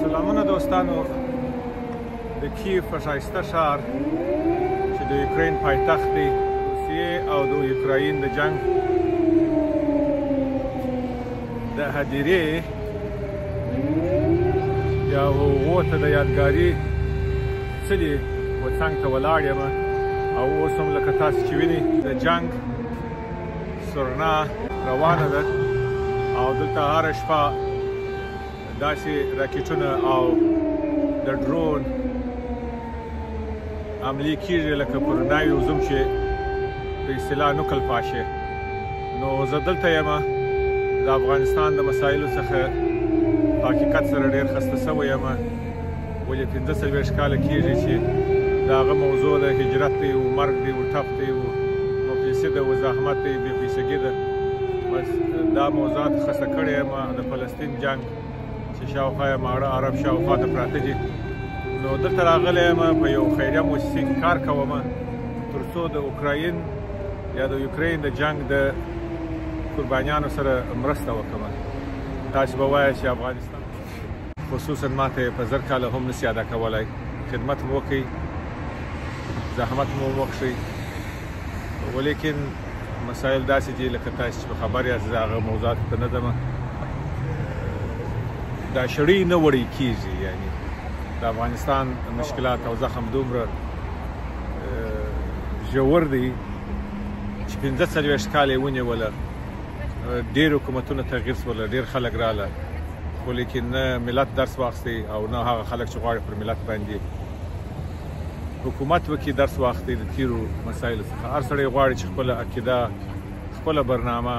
سلامونه دوستانو، د کیف په ښایسته ښار چې د یوکراین پایتخت دی، روسیې او د یوکراین د جنګ د هدیرې یا هغو ته د یادګاري څلي و څنګ ته ولاړ یم او اوس هم لکه تاسو چې وینئ د جنګ سرنا روانه ده او دلته هره شپه داسې راکټونه او د ډرون حملې کیږي لکه پر ناوې وزم چې په اصطلاح نکل پاشه. نو زه دلته یم، د افغانستان د مسایلو څخه په حقیقت سره ډېر خسته سوی یم، ولې 45 کاله کیږي چې د هغه موضوع د هجرت دی او مرګ دی او ټپ دی او مفلسي ده او زحمت دی، بې پیسګي ده. بس دا موضوعات خسته کړی یم. د فلسطین جنګ چې شاوخوا یې ماړه عرب شاوخوا ته پراته دي. نو دلته راغلی یم، په یو خیریه موسسې کې کار کوم تر څو د اوکراین یا د یوکراین د جنګ د قربانیانو سره مرسته وکړم. تاسو به وایئ چې افغانستان خصوصا ماته په 1000 کاله هم نسی ادا کولای. خدمت مو وکړئ، زحمت مو وکړئ، ولیکن مسایل داسې دي لکه تاسو چې خبر یاست، زه هغه موضوعاتو ته نه ځم. دا شړۍ نه وړی کیږي، یعنی د افغانستان مشکلات او زخم دومره ژور دی چې 45 کاله یې ونیوله. ډېر حکومتونه تغییر سول، ډېر خلک راله، خو لیکن نه ملت درس واخیستی او نه هغه خلک چې غواړي پر ملت باندې حکومت وکړي درس واخیستی د تیرو مسایلو څخه. هر سړی غواړي چې خپله عقیده، خپله برنامه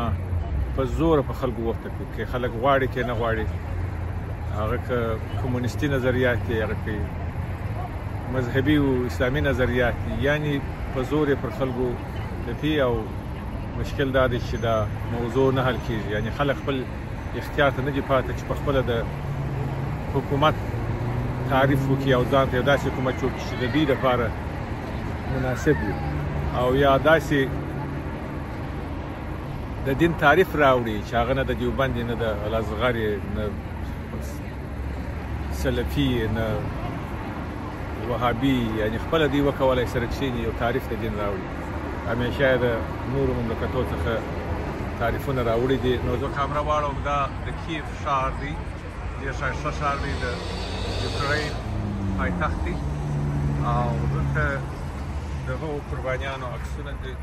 په زوره په خلکو وتپي، که خلک غواړي که نه غواړي. هغه که کمونیستي نظریات دي، هغه که مذهبي او اسلامي نظریات دي، یعنی په زور یې پر خلکو تپي. او مشکل دا دی چې دا موضوع نه حل کیږي، یعنی خلک خپل اختیار ته نه دي پاتې چې په خپله د حکومت تعریف وکړي او ځان ته یو داسې حکومت جوړ کړي چې د دوی لپاره مناسب وي، او یا داسې د دین تعریف راوړي چې هغه نه د دیوبند، نه د الازغر، نه سلفي، نه وهابي، یعنی خپله دوی وکولای سره کښېني یو تعریف د دین راوړي. همیشه د نورو مملکتو څخه تعریفونه راوړي دي. نو زه کامره واړوم. دا د کیف ښار دی، ډېر ښایسته ښار دی، د یوکراین پایتخت دی او دلته د هغو قربانیانو عکسونه دي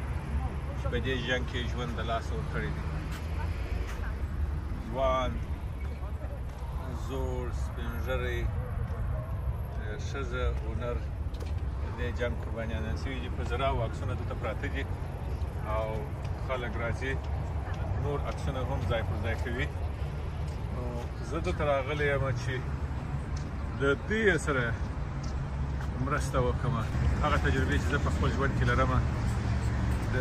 چې په دې جنګ کې ژوند د لاسه ورکړی دی. ځوان، زوړ، سپین ږیری، ښځه، هنر د دې جنګ قربانیان سوي دي. په زراو عکسونه دلته پراته دي او خلک راځي نور عکسونه هم ځای پر ځای کوي. نو زه دلته راغلی یم چې د دې سره مرسته وکړم. هغه تجربې چې زه په خپل ژوند کې لرم د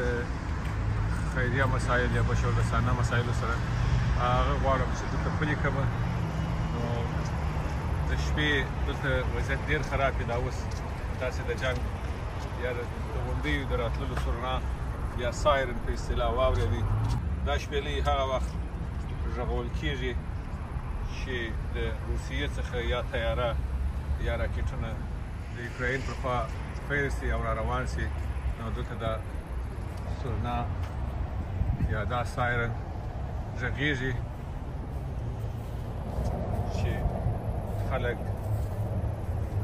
خیریه مسایل یا بشردوستانه مسایلو سره، هغه غواړم چې دلته پلي کړم. نو د شپې دلته وضعیت ډېر خراب دی. دا اوس تاسې د جنګ یا د توغندیو د راتللو سرنا یا سایرن په اصطلاح واورېدئ. دا شپېلۍ هغه وخت غږول کیږي چې د روسیې څخه یا طیاره یا راکټونه د یوکراین پر خوا پیل سي او را روان سي. نو دلته دا سرنا یا دا سایرن غږیږي چې خلک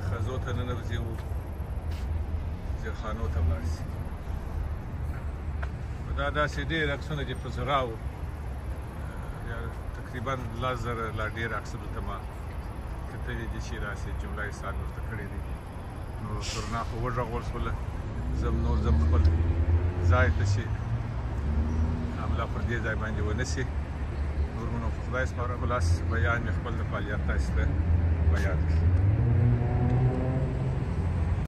خزو ته ننوځي او زیرخانو ته ولاړ سي. دا داسې ډېر عکسونه دي په زراو، تقریبا 10,000 لا ډېر عکسونه دلته ما کتلي دي چې داسې جمله حساب مې ورته کړی دی. نو سرنا خو وغږول سوله، زه هم نور ځم خپل ځای ته چې حمله پر دې ځای باندې ونه سي. نور مو نو په خدای سپاره. خلاص بیان مې خپل د فعالیت تاسو ته بیان کړ.